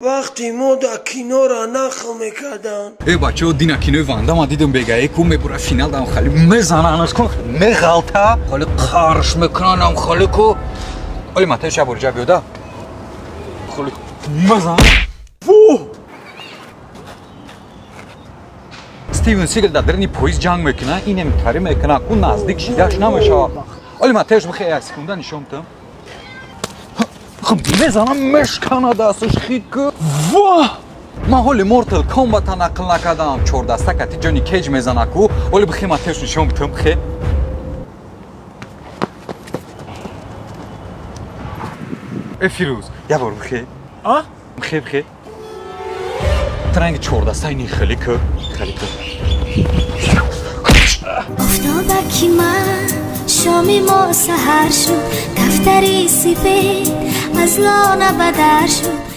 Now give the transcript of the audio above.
Вақти мо да киноро нақл мекарданд. Э, бачаҳо, дина кинои Вандама дидам, бега ку мебура финал дам, хали мезананаш кун, меғалта, хали қарш мекунанам, хали ку оли матаи шаборҷа биёда, хали мезан. Фу! Стивен Сигал дар дарини поезд ҷанг мекуна, инем тари мекуна, ку наздик шидаш намешавад. Оли матаеш бихе, як секунда нишон там. Хуб, мезанам, мешкана дасташ, хит ку. Ва! Ман ҳоли Mortal Kombat-а нақл накардам. Чордаста кати Ҷони Кейҷ мезана ку. Оли бихе, матеш нишон битам, бихе. Э, Фирӯз, як бор бихе. А? Бихе, бихе. Транги чордаста ини хеле ку, хеле ку. Офтобаки ман, шоми мо саҳар шуд, дафтари сифед аз лона ба дар шуд.